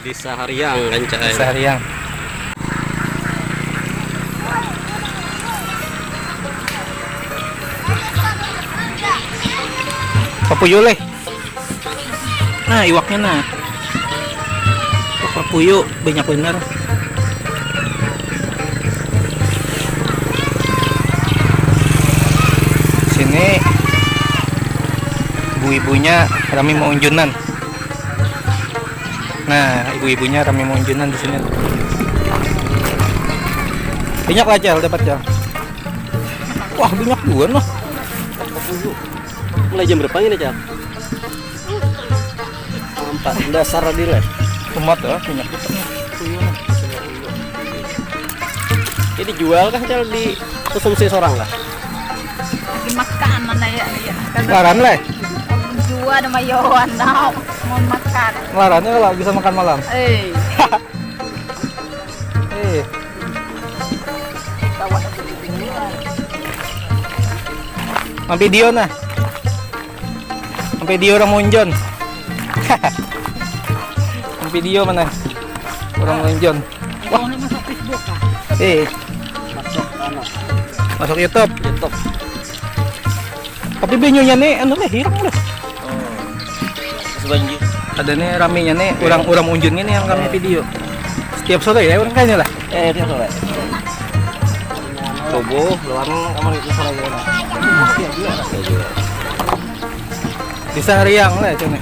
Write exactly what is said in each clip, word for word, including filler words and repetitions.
Di Sahariang, kancai. Sahariang. Papuyu leh. Nah, iwaknya nah. Papuyu banyak benar. Sini ibu-ibunya rami maunjunan. Nah, ibu-ibunya rami maunjunan di sini. Banyak lah, Cel, dapat, Cel. Wah, banyak juga, noh. Mulai jam berapa ini, Cel? Empat. Dasar tadi lah. Tomat ya, banyak juga. Ini dijual kah, Cel, di konsumsi seorang kah? Dimakan mana ya, ya. Ngaran leh. Jua ada mayoan, tau. Mau makan. Ngarannya kalau bisa makan malam. Eh. Eh. Nang video nah. Nang video orang Munjon. Nang video mana? Orang Munjon. Wah. Ini masuk Facebook kah? Eh. Masuk anu. Masuk YouTube. YouTube. Tapi banyunya nih, anu leh, hirang leh. Oh. Masih banjir. Ada nih raminya nih, orang orang Munjon ini yang kami video. Setiap sore ya, orang kayaknya lah. Eh, tiap sore. Subuh, luar kamar itu sore gitu. Iya juga. Iya juga. Di Sahariang lah, cuma.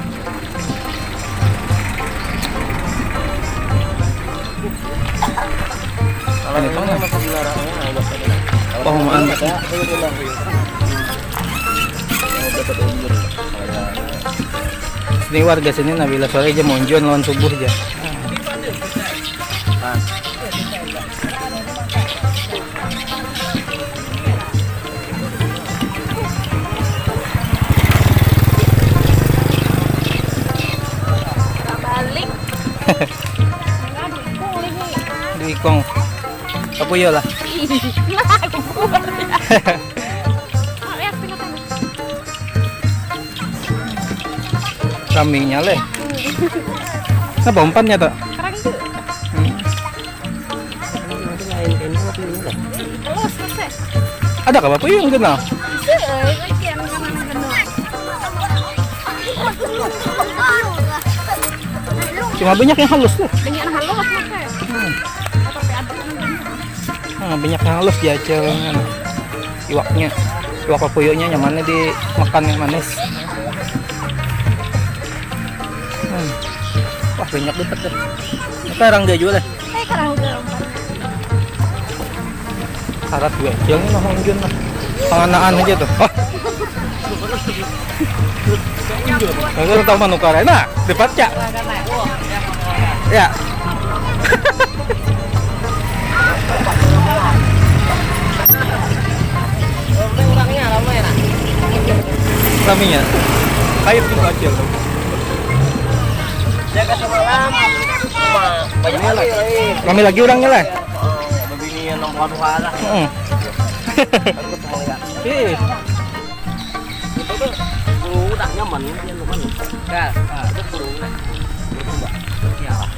Kalau ini ini mana? Masuk dilarang, ya, obat tadi. Kalau Oh, ini maan. Ada, ini bilang, ini dapat umur. Kalau yang Sini warga sini nah bila sore aja monjon lawan subuh aja. Nah. Balik. Duikong. Apa ya lah? Raminya leh. Napa umpannya tuh? Kerang tu. Hmm. Ada kah bapak yang kenal? Cuma banyak yang halus tuh. Banyak yang halus, maka. Hmm. Tapi ada yang banyak. Nah, banyak yang halus diajal, anu, iwaknya. Iwak papuyunya nyamannya dimakan yang manis. Hmm. Wah, banyak banget deh. Sekarang dia jual deh. Eh, sekarang udah lompat. Syarat dua jam nih, Mang Jun, lah. Penganaan aja tuh. Oh. Aku tahu manukar. Nah, dapat ya? Ya. Raminya. Kayak itu kecil tuh. Jaga semalam. Cuma banyak lagi. Rami lagi orangnya lah. Begini yang nomor dua lah. Heeh. Aku cuma lihat. Ih. Itu tuh, bulu udah nyaman, dia nyaman. Dah, ah, itu bulu udah. Bulu mbak. Ya lah.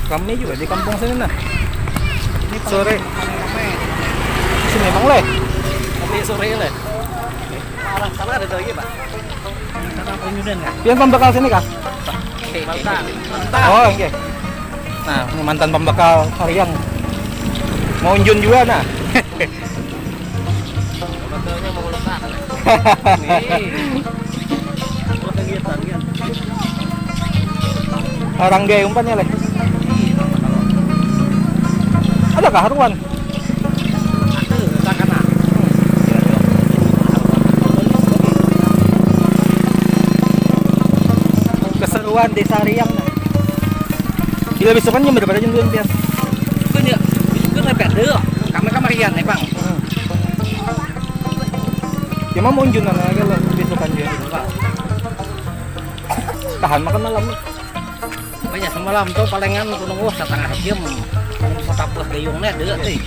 Ramai juga di kampung sini nah. Ini sore. Sini emang leh. Tapi sore leh. Malah sana ada lagi, Pak. Pian pambakal sini kah? Mantan. Oh, oke. Nah, ini mantan pambakal Sahariang. Mau unjun juga nah. Pambakalnya mau lepas. Nih. Buat kegiatan kan. Orang gaya umpannya leh. Ada kah haruan? Keseruan di Sariang nah. Bila bisukan jam berapa jam dua pian? Kan ya, itu kan repet deh. Kami kan marian nih, Bang. Hmm. Cuma mau unjunan aja lah bisukan dia. Tahan makan malam. Banyak semalam tu palingan aku nunggu setengah jam. Aku nunggu setapuh gayungnya ada nih.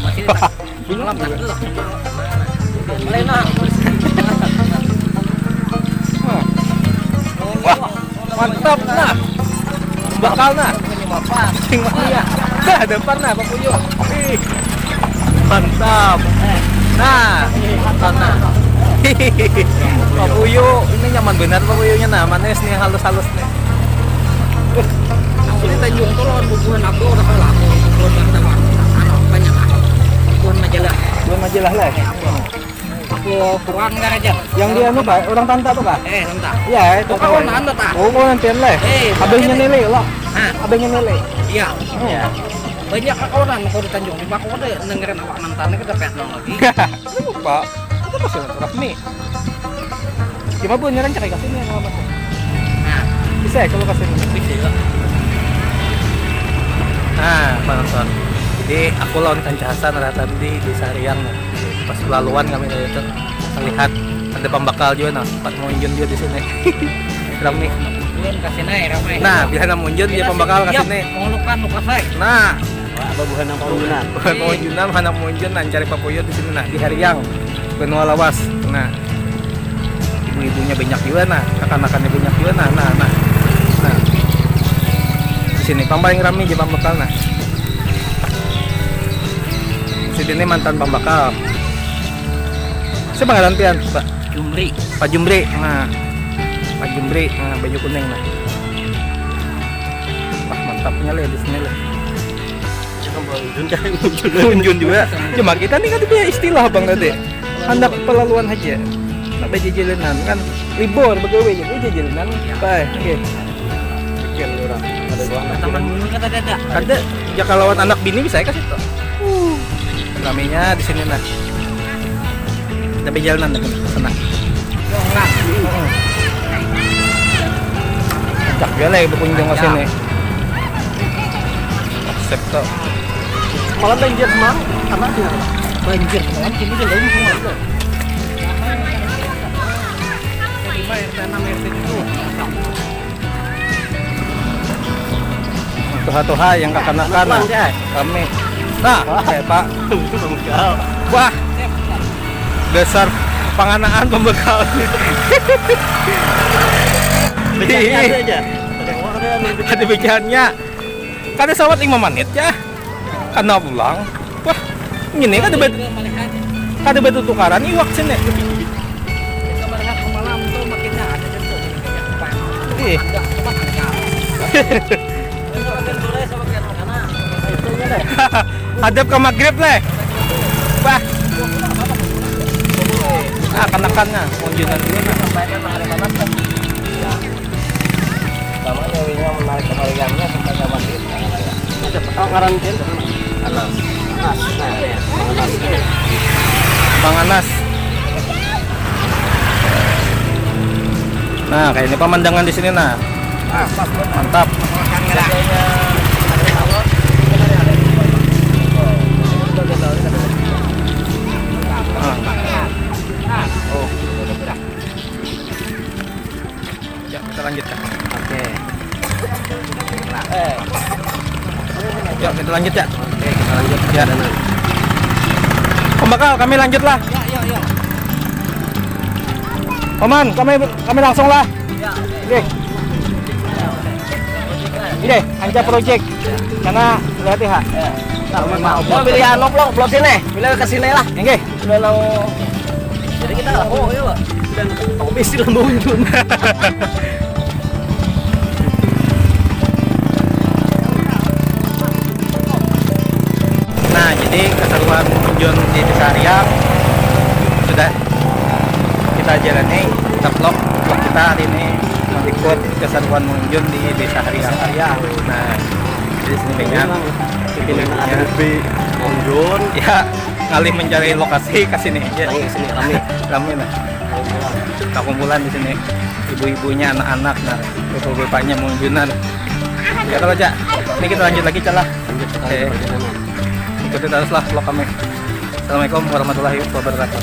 Masih tak semalam tak gelap. Lena. Wah, mantap nah. Bakal nah. Sing mania. Dah, dampar nah, Pak Puyo. Ih. Mantap. Nah, sana. Pak Puyo, ini nyaman benar Pak Puyonya nah, manis nih, halus-halus nih. Ini Tanjung tuh lawan bubuhan aku udah kalah. Bubuhan wartawan. Anu, banyak lah. Bubuhan majalah. Bubuhan majalah lah. Aku kurang kan aja. Yang di anu, Pak, orang Tanta tuh, Pak? Eh, Tanta. Iya, itu. Oh, kawan Tanta, Pak. Oh, kawan Tanta lah. Eh, abahnya Nele lah. Hah? Abahnya Nele. Iya. Hmm. Iya. Banyak kawanan aku di Tanjung. Di aku udah dengerin awak mantan kita pet lagi. Lupa. Kita pasti silaturahmi. Cuma bu nyaran cari kasih nih kalau masuk. Nah, bisa ya kalau kasih ini. Bisa ya. Nah, penonton. Jadi aku lawan Kanca Hasan rata di di Sariang. Pas laluan kami dari itu melihat ada pembakal juga nah, Pak Munjun juga di sini. Rame. Munjun kasih naik ramai. Nah, biar ada Munjun dia pembakal kasih naik. Mau lupa lupa saya. Nah, Wah, apa buhan yang pembunan? Buhan pembunan, anak Munjun, nah, cari papuyuh di sini nah, di Hariang, benua lawas. Nah, ibu-ibunya banyak juga nah, kakanakannya banyak juga nah, nah, nah. Nah. Di sini pang paling rami di pambakal nah. Sidin ini mantan pambakal. Siapa ngaran pian, Pak? Jumri. Pak Jumri. Nah. Pak Jumri, nah, baju kuning nah. Wah, mantapnya leh di sini leh. Munjun juga. Cuma kita nih kan punya istilah bang tadi. Anak pelaluan aja. Nak bajajalinan kan libur begawe jadi jajalinan. Baik, oke. Sekian orang. Ada banget. Taman gunung kan ada ada. Ada jaka lawan anak bini bisa ya ke situ. Uh, ramenya di sini nah. Tapi jalanan dengan senang. Nah, enak juga lah berkunjung ke sini. Sip tuh. Malam banjir semang, karena banjir semang, kini udah lain semua. Lima R T enam R T tujuh. Tuha-tuha yang kakanakan. Kami. Nah, kayak Pak. Wah. Dasar panganaan pembekal. Ada bejaannya. Kada sawat lima menit ya. Karena pulang. Wah, ini kada bet kada betutukaran iwak sini. Ih. Hadap ke maghrib leh. Wah. Ah, kenakan nah, kunjungan dulu nah. Sama nyawinya menarik kembaliannya sampai ke maghrib. Oh, ngaran dia Anas. Anas. Nah, ya. Bang Anas. Bang Anas. Nah, kayak ini pemandangan di sini nah. Mantap. Nah. Oh. Ya, kita lanjut ya. Oke. Yuk, kita lanjut ya. Oke, kita lanjut ya. Pembakal, kami lanjut lah. Ya, ya, ya. Paman, kami kami langsung lah. Ya, oke. Oke. Oke, Anca Project. Karena berarti ha. Ya. Nah, mau pilih anu, Plong, Plong sini. Pilih ke sini lah. Oke. Udah nang jadi kita lah, oh iya, Pak. Udah nang kopi sih lah mau itu. Nah, jadi keseruan Munjun di Desa Riang sudah kita jalani, kita vlog, vlog kita hari ini meliput keseruan Munjun di Desa Riang. Nah, jadi sini banyak ibu-ibunya. Munjun. Ya, ngalih mencari lokasi ke sini aja. Lagi sini rame. Rame nah. Kita kumpulan di sini. Ibu-ibunya, anak-anak, nah, bapak-bapaknya Munjunan. Ya kalau Cak, ini kita lanjut lagi Cak lah. Lanjut, oke. Ikuti terus lah vlog kami. Assalamualaikum warahmatullahi wabarakatuh.